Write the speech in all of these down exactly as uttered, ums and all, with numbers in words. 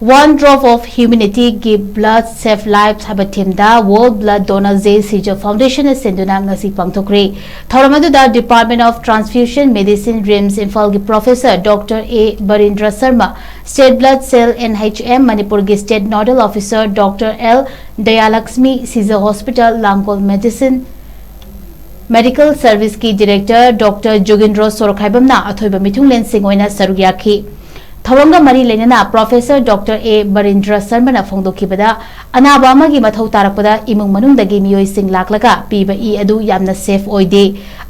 One drop of humanity give blood, save lives ꯍꯥꯏꯕ ꯊꯤꯝꯗ World Blood Donor Day ꯁꯤꯖ ꯐꯥꯎꯟꯗꯦꯁꯟꯅ ꯁꯤꯟꯗꯨꯅ ꯉꯁꯤ ꯄꯥꯡꯊꯣꯛꯈ꯭ꯔꯦ꯫ ꯊꯧꯔꯝ ꯑꯗꯨꯗ Department of Transfusion Medicine, RIMS ꯏꯝꯐꯥꯜꯒꯤ professor doctor A Birendra Sharma, State Blood Cell, NHM ꯃꯅꯤꯄꯨꯔꯒꯤ State Nodal Officer doctor L Dayalakshmi, Shija hospital Langol, medicine medical ꯁꯔꯚꯤꯁꯀꯤ director doctor Jogindro ꯁꯣꯔꯈꯥꯏꯕꯝꯅ ꯑꯊꯣꯏꯕ ꯃꯤꯊꯨꯡꯂꯦꯟꯁꯤꯡ ꯑꯣꯏꯅ ꯁꯔꯨꯛ ꯌꯥꯈꯤ꯫ ꯊꯧꯔꯝꯒ ꯃꯔꯤ ꯂꯩꯅꯅ ꯄ꯭ꯔꯣꯐꯦꯁꯔ ꯗꯣꯛꯇꯔ ꯑꯦ ꯕꯔꯤꯟꯗ꯭ꯔ ꯁꯔꯃꯅ ꯐꯣꯡꯗꯣꯛꯈꯤꯕꯗ, ꯑꯅꯥꯕ ꯑꯃꯒꯤ ꯃꯊꯧ ꯇꯥꯔꯛꯄꯗ ꯏꯃꯨꯡ ꯃꯅꯨꯡꯗꯒꯤ ꯃꯤꯑꯣꯏꯁꯤꯡ ꯂꯥꯛꯂꯒ ꯄꯤꯕ ꯏ ꯑꯗꯨ ꯌꯥꯝꯅ ꯁꯦꯐ ꯑꯣꯏꯗꯦ,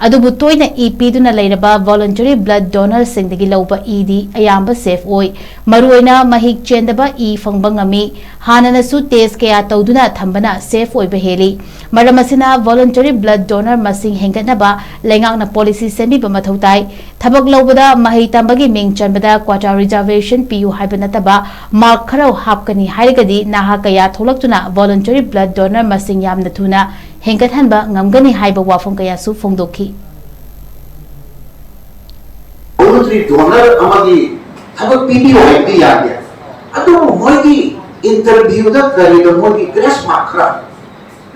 ꯑꯗꯨꯕꯨ ꯇꯣꯏꯅ ꯏ ꯄꯤꯗꯨꯅ ꯂꯩꯔꯕ voluntary blood donorꯁꯤꯡꯗꯒꯤ ꯂꯧꯕ ꯏꯗꯤ ꯑꯌꯥꯝꯕ ꯁꯦꯐ ꯑꯣꯏ꯫ ꯃꯔꯨꯑꯣꯏꯅ ꯃꯍꯤꯛ ꯆꯦꯟꯗꯕ ꯏ ꯐꯪꯕ ꯉꯝꯃꯤ꯫ ꯍꯥꯟꯅꯅꯁꯨ ꯇꯦꯁ ꯀꯌꯥ ꯇꯧꯗꯨꯅ ꯊꯝꯕꯅ ꯁꯦꯐ ꯑꯣꯏꯕ ꯍꯦꯜꯂꯤ꯫ ꯃꯔꯝ ꯑꯁꯤꯅ, voluntary blood donor ꯃꯁꯤꯡ ꯍꯦꯟꯒꯠꯅꯕ ꯂꯩꯉꯥꯛꯅ ꯄꯣꯂꯤꯁꯤ ꯁꯦꯝꯕꯤꯕ ꯃꯊꯧ ꯇꯥꯏ꯫ ꯊꯕꯛ ꯂꯧꯕꯗ ꯃꯍꯩ ꯇꯝꯕꯒꯤ ꯃꯤꯡ ꯆꯟꯕꯗ quota reservation ꯄꯤꯌꯨ ꯍꯥꯏꯕ ꯅꯠꯇꯕ, ꯃꯥꯔꯛ ꯈꯔ ꯍꯥꯞꯀꯅꯤ ꯍꯥꯏꯔꯒꯗꯤ ꯅꯍꯥ ꯀꯌꯥ ꯊꯣꯛꯂꯛꯇꯨꯅ voluntary blood donor ꯃꯁꯤꯡ ꯌꯥꯝꯅ ꯊꯨꯅ ꯍꯦꯟꯒꯠꯍꯟꯕ ꯉꯝꯒꯅꯤ ꯍꯥꯏꯕ ꯋꯥꯐꯝ ꯀꯌꯥꯁꯨ ꯐꯣꯡꯗꯣꯛꯈꯤ꯫ Voluntary donor ꯑꯃꯒꯤ ꯊꯕꯛ ꯄꯤꯕꯤꯌꯨ ꯍꯥꯏꯕꯗꯤ ꯌꯥꯗꯦ꯫ ꯑꯗꯨꯕꯨ ꯃꯣꯏꯒꯤ interviewꯗ ꯀꯔꯤꯗ ꯃꯣꯏꯒꯤ grace mark ꯈꯔ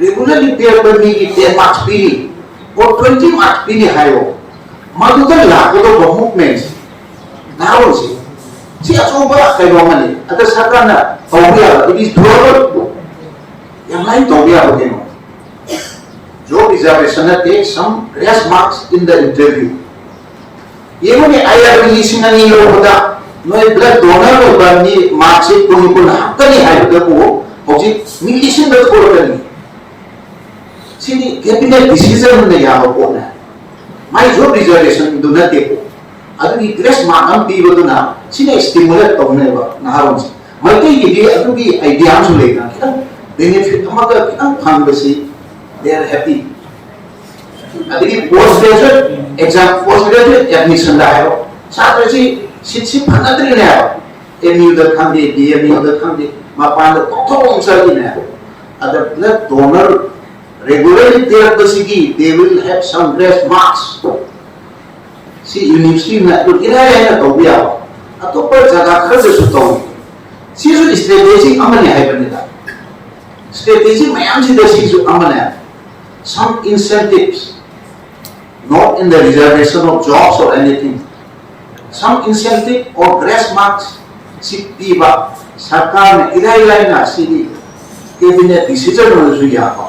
regularly ꯄꯤꯔꯛꯄ ꯃꯤꯒꯤ ten marks ꯄꯤꯔꯤ, or twenty marks ꯄꯤꯔꯤ ꯍꯥꯏꯌꯣ꯫ ꯃꯗꯨꯗ ꯂꯥꯛꯀꯗꯧꯕ movement ꯅꯍꯥꯔꯣꯜꯁꯤ, ꯁꯤ ꯑꯆꯧꯕ ꯀꯩꯅꯣ ꯑꯃꯅꯤ꯫ ꯑꯗ ꯁꯔꯀꯥꯔꯅ ꯇꯧꯕ ꯌꯥꯕ, it is doable, ꯌꯥꯝ ꯂꯥꯏꯅ ꯇꯧꯕ ꯌꯥꯕ ꯀꯩꯅꯣ꯫ Job reservation ꯅꯠꯇꯦ, some grace marks in the interview꯫ ꯌꯦꯡꯉꯨꯅꯦ, IRB ꯂꯤꯁꯤꯡ ꯑꯅꯤ ꯂꯧꯕꯗ ꯅꯣꯏ blood donor ꯑꯣꯏꯕ ꯃꯤ ꯃꯥꯔꯛꯁꯦ ꯀꯨꯟ ꯀꯨꯟ ꯍꯥꯞꯀꯅꯤ ꯍꯥꯏꯕꯗꯕꯨ ꯍꯧꯖꯤꯛ ꯃꯤ ꯂꯤꯁꯤꯡꯗ ꯊꯣꯛꯂꯛꯀꯅꯤ꯫ ꯁꯤꯗꯤ cabinet decision ꯑꯃꯅ ꯌꯥꯕ ꯄꯣꯠꯅꯦ꯫ ꯃꯥꯏ job reservation ꯗꯨ ꯅꯠꯇꯦꯀꯣ꯫ ꯑꯗꯨꯒꯤ grace mark ꯑꯃ ꯄꯤꯕꯗꯨꯅ ꯁꯤꯅ stimulate ꯇꯧꯅꯦꯕ ꯅꯍꯥꯔꯣꯜꯁꯦ꯫ ꯃꯩꯇꯩꯒꯤꯗꯤ ꯑꯗꯨꯒꯤ idea ꯑꯃꯁꯨ ꯂꯩꯗꯅ, ꯈꯤꯇꯪ benefit ꯑꯃꯒ ꯈꯤꯇꯪ ꯐꯪꯕꯁꯤ they are happy꯫ ꯑꯗꯒꯤ post graduate exam, post graduate admission ꯗ ꯍꯥꯏꯔꯣ, ꯁꯥꯇ꯭ꯔꯁꯤ seat ꯁꯤ ꯐꯪꯅꯗ꯭ꯔꯤꯅꯦꯕ꯫ MU ꯗ ꯈꯪꯗꯦ, DMU ꯗ ꯈꯪꯗꯦ, ꯃꯄꯥꯟꯗ ꯇꯣꯛꯊꯣꯛ ꯑꯃ ꯆꯠꯂꯤꯅꯦꯕ꯫ ꯑꯗ blood donor regularly ꯄꯤꯔꯛꯄꯁꯤꯒꯤ they will have some grace marks꯫ ꯁꯤ university ꯅ ꯑꯗꯨꯝ ꯏꯔꯥꯏ ꯂꯥꯏꯅ ꯇꯧꯕ ꯌꯥꯕ꯫ ꯑꯇꯣꯞꯄ ꯖꯒꯥ ꯈꯔꯗꯁꯨ ꯇꯧꯏ꯫ ꯁꯤꯁꯨ strategy ꯑꯃꯅꯤ ꯍꯥꯏꯕꯅꯤꯗ꯫ Strategy ꯃꯌꯥꯝꯁꯤꯗ ꯁꯤꯁꯨ ꯑꯃꯅꯦ꯫ Some incentives, not in the reservation of jobs or anything, some incentive or grace marks ꯁꯤ ꯄꯤꯕ ꯁꯔꯀꯥꯔꯅ ꯏꯔꯥꯏ ꯂꯥꯏꯅ ꯁꯤꯗꯤ cabinet decision ꯑꯣꯏꯔꯁꯨ ꯌꯥꯕ꯫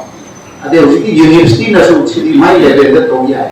ꯑꯗꯩ ꯍꯧꯖꯤꯛꯀꯤ universityꯅꯁꯨ ꯁꯤꯗꯤ ꯃꯥꯏ levelꯗ ꯇꯧ ꯌꯥꯏ꯫